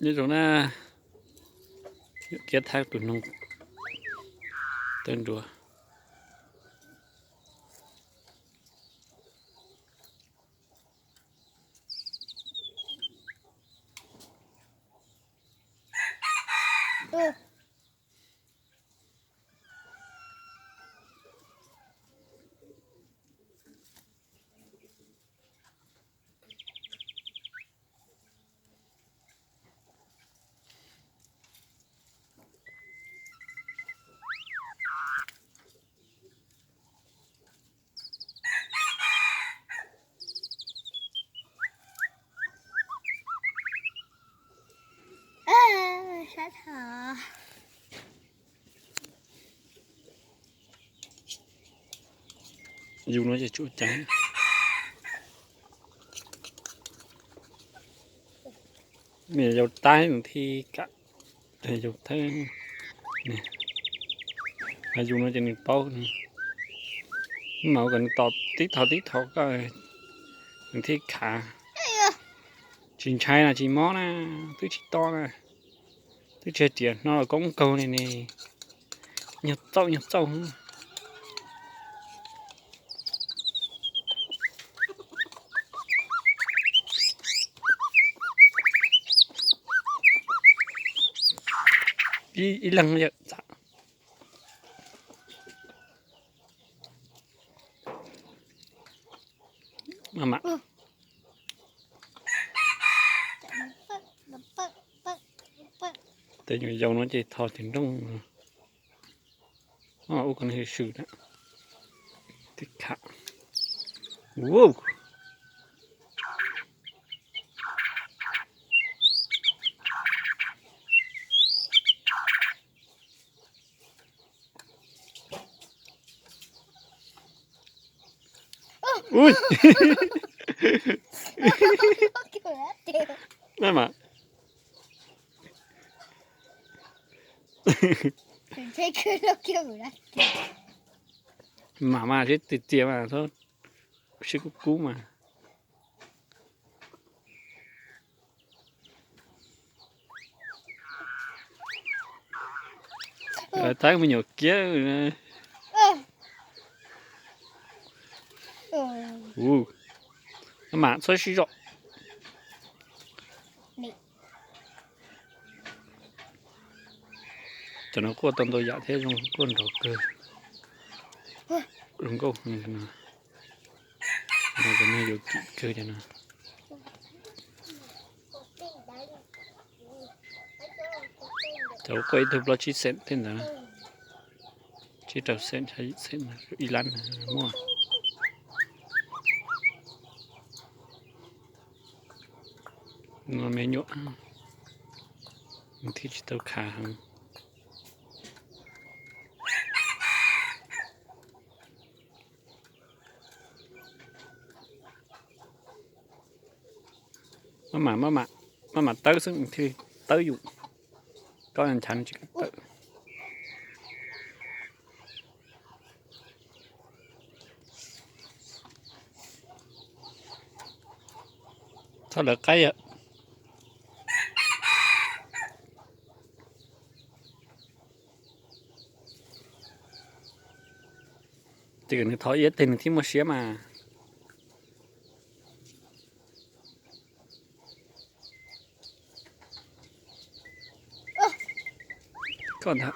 Nyob zoo na, yuam kev thaij tus noog tawb nruas. Yus no ces tsuas ceev. Nws yau taib nws thiaj kam, yau taib. Yus no ces nws paub, mas kom nws tom tib thov tib thov ko, nws thiaj khav. Tsis ntshai na, tsis mob na, twb tsis tob na, twb tsis hais tias hnov los koob nkaug li ne. Nyuag txauj nyuag txauj. Ib leeg yawm txam. Maj mam. Tej nyuam yaus no ces tho ces nrooj. Ub, ko no swm na. Tib kham. Wow. Ui. Maj mam. Mam mas sib txias txias mas txhob sib kub kub mas. Lawv tab me nyuam kiab. Maj mam txhob sib zom. Cov no quaj tau ntau yam thiab, zoo quaj nrov kawg, zoo nkauj heev no. Cov no yuav kim kawg cov no. Cov quaj ib tug plaub tsib xeem thiab ntawd, tsib rau xeem, xeem ib lab muaj. No me nyuam thiaj tsis tau khav heev. Maj mam, maj mam tawb xwb thiaj tawb yus, koj nchav tsis tawm. Txhob lawv qaib yom. Ces kom nws thov iab teg nws thiaj muaj siab mas. Koj ntag.